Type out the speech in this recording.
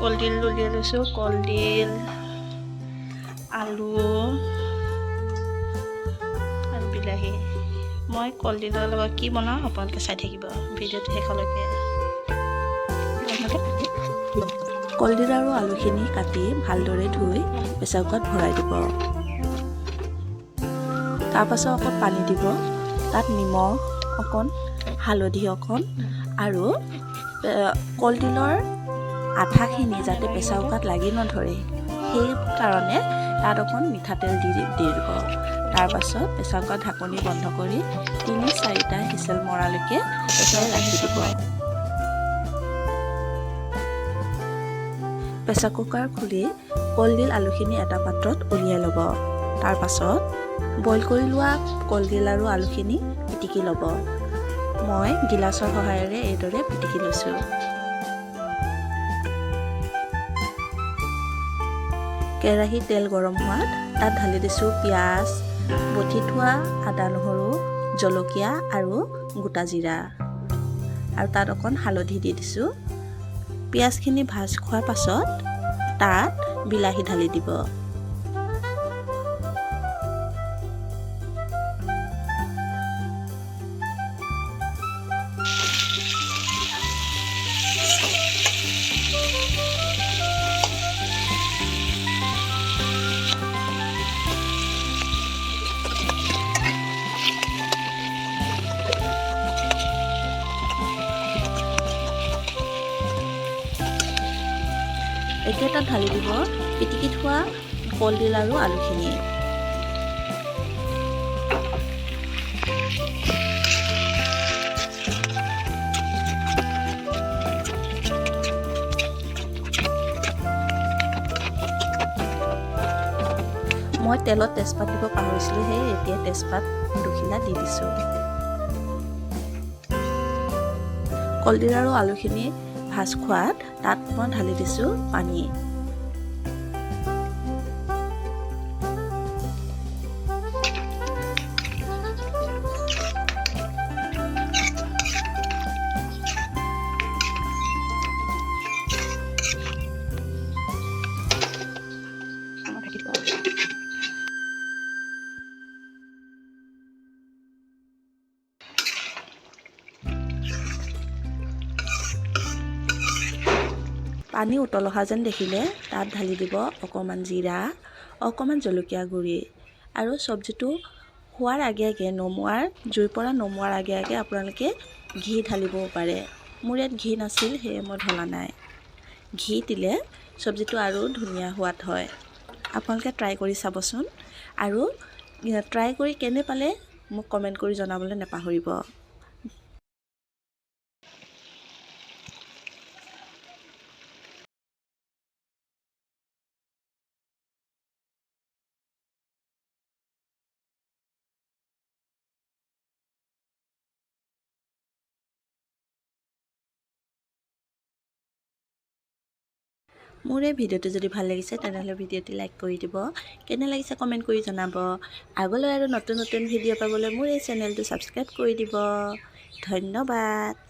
কলডিল উলিয়াই লৈছোঁ, কলডিল, আলু আৰু বিলাহী। মই কলডিলৰ লগত কি বনাওঁ আপোনালোকে চাই থাকিব ভিডিঅ'টো শেষলৈকে। কলডিল আৰু আলুখিনি কাটি ভালদৰে ধুই প্ৰেছাৰ কুকাৰত ভৰাই দিব। তাৰপাছত অকণ পানী দিব, তাত নিমখ অকণ, হালধি অকণ আৰু কলডিলৰ আঠাখিনি যাতে প্ৰেছাৰ কুকাৰত লাগি নধৰে সেইকাৰণে তাত অকণ মিঠাতেল দি দি দিব। তাৰপাছত প্ৰেছাৰ কুকাৰ ঢাকনি বন্ধ কৰি 3-4টা হুইচেল মৰালৈকে ৰাখি দিব। প্ৰেছাৰ কুকাৰ খুলি কলডিল আলুখিনি এটা পাত্ৰত উলিয়াই ল'ব। তাৰপাছত বইল কৰি লোৱা কলডিল আৰু আলুখিনি পিটিকি ল'ব। মই গিলাচৰ সহায়েৰে এইদৰে পিটিকি লৈছোঁ। কেৰাহীত তেল গৰম হোৱাত তাত ঢালি দিছোঁ পিঁয়াজ, বটি থোৱা আদা নহৰু, জলকীয়া আৰু গোটা জিৰা আৰু তাত অকণ হালধি দি দিছোঁ। পিঁয়াজখিনি ভাজ খোৱাৰ পাছত তাত বিলাহী ঢালি দিব। এতিয়া তাত ঢালি দিব পিটিকি থোৱা কলডিল আৰু আলুখিনি। মই তেলত তেজপাত দিব পাহৰিছিলোঁ, সেয়ে এতিয়া তেজপাত দুখিলা দি দিছোঁ। কলডিল আৰু আলুখিনি ভাজ খোৱাত তাত মই ঢালি দিছোঁ পানী। পানী উতল অহা যেন দেখিলে তাত ঢালি দিব অকণমান জিৰা, অকণমান জলকীয়া গুড়ি আৰু চব্জিটো হোৱাৰ আগে আগে নমোৱাৰ, জুইৰ পৰা নমোৱাৰ আগে আগে আপোনালোকে ঘি ঢালিবও পাৰে। মোৰ ইয়াত ঘি নাছিল, সেয়ে মই ঢলা নাই। ঘি দিলে চব্জিটো আৰু ধুনীয়া সোৱাদ হয়। আপোনালোকে ট্ৰাই কৰি চাবচোন আৰু ট্ৰাই কৰি কেনে পালে মোক কমেণ্ট কৰি জনাবলৈ নাপাহৰিব। মোৰ এই ভিডিঅ'টো যদি ভাল লাগিছে তেনেহ'লে ভিডিঅ'টি লাইক কৰি দিব, কেনে লাগিছে কমেণ্ট কৰি জনাব। আগলৈ আৰু নতুন নতুন ভিডিঅ' পাবলৈ মোৰ এই চেনেলটো ছাবস্ক্ৰাইব কৰি দিব। ধন্যবাদ।